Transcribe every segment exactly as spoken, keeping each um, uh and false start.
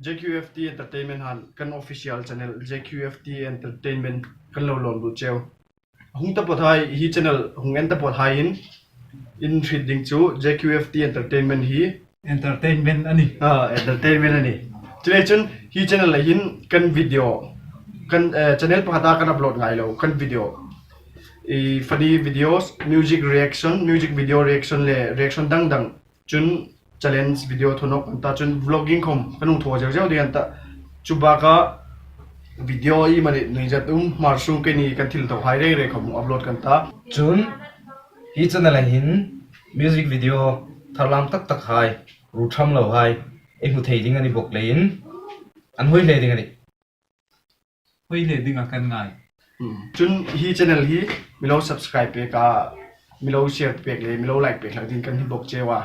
J Q F T Entertainment han kan official channel J Q F T Entertainment kan lo lawn lut cheu. Hung ta pawt hai, hi channel hung en ta pawt hai in, in hriet ding chu J Q F T Entertainment hi. Entertainment a nih. Ah, entertainment a nih. Chuleiin chun hi channel-a hin kan video, kan, eh, channel pakhata kan upload ngai lo, kan video. I funny videos, music reaction, music video reaction le reaction dang dang. Chun challenge video thaw nawk kan ta, chun vlogging khom kan hung thaw zeu zeu ding an ta. Chu baka video iemani nuizat um Hmar sung keini kan thil thaw hai reng reng khom upload kan ta. Chun hi channel-a hin music video tharlam tak tak hai, ru tham lo hai, ei hmu thei ding a ni bawk leiin, an hoi hle ding a nih. Hoi hle ding a kan ngai. Hmm. Chun hi channel hi mi lo subscribe pek a, mi lo share pek le mi lo like pek hlak ding kan hni bawk cheu a.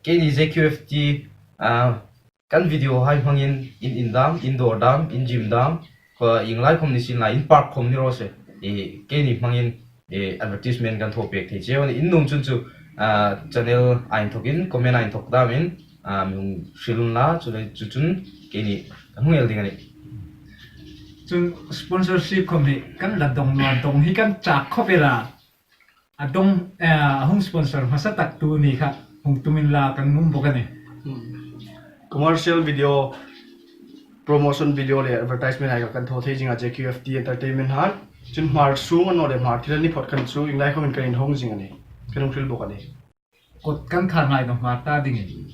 Keini J Q F T, ah, kan video hai hmangin in, in dam, in dawr dam, in gym dam, kha ieng lai khom ni sien la, in park khom ni raw se. I, keini hmangin, eh, advertisement kan thaw pek thei cheu a nih. In nuom chun chu, ah, channel-a inthawkin, comment-a inthawk damin, ah, mi hung hril unla, chu le chu chun keini kan hung el ding a nih. Chun sponsorship khom hi kan la dong naw a, dong hi kan chak khawp el a. A dong, eh, a hung sponsor hmasa tak tu ni kha hung tum inla kan nuom bawk a nih. Hmm. Commercial video, promotion video le advertisement hai kha kan thaw thei zing a J Q F T Entertainment han. Chun Hmar sung a naw le Hmar thil a ni phawt khan chu ieng lai khomin kan inhawng zing a nih. Kan hung hril bawk a nih. Kawt kan khar ngai naw Hmar ta dingin.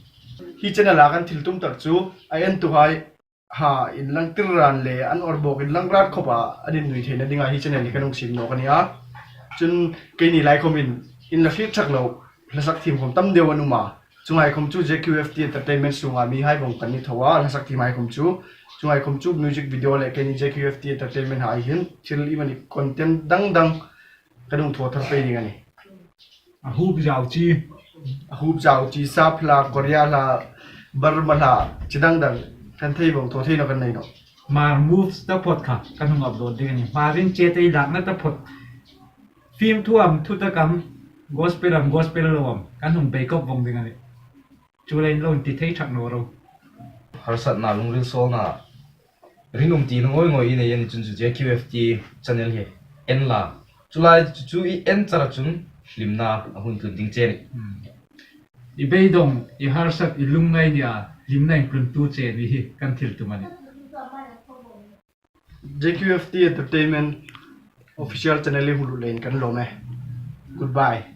Hi channel-a kan thil tum tak chu a entuhai ha inlang tir ran le an awr bawk inlang ran khawpa an innui theina dinga hi channel hi kan hung siem nawk a nih a. Chun keini lai khomin in la hriet chak lo, hlasak thiem khom tam deu an um a. Chu ngai khom chu J Q F T Entertainment sunga mihai vawng kan ni tho a, hlasak thiem hai khom chu. Chu ngai khom chu music video le keini J Q F T Entertainment hai hin thil iemani content dang dang kan hung thaw thar pei ding a nih. A huop zau chi. A huop zau chi, sap hla, Korea hla, Burma hla, chi dang dang kan thei vawng thaw thei naw kan nei nawh. Hmar moves taphawt kha kan hung upload ding a nih. Hmar inchete ei lakna taphawt. Fimthu am, thutak am, gospel am, gospel lo am, kan hung beikawp vawng ding a nih. Chu leiin lo inti thei chak naw ro. Harsatna, lungril sawlna, ringum tina ngawi ngawi i nei a ni chun chu J Q F T channel hi en la. Chu lai chu, chu i en chara chun hlimna a hung tlun ding che a nih. Hmm. I beidong, i harsat, i lungngai nia hlimna intluntu che ni hi kan thil tum a nih. J Q F T Entertainment official channel-a hung lut leiin kan lawm e. Goodbye.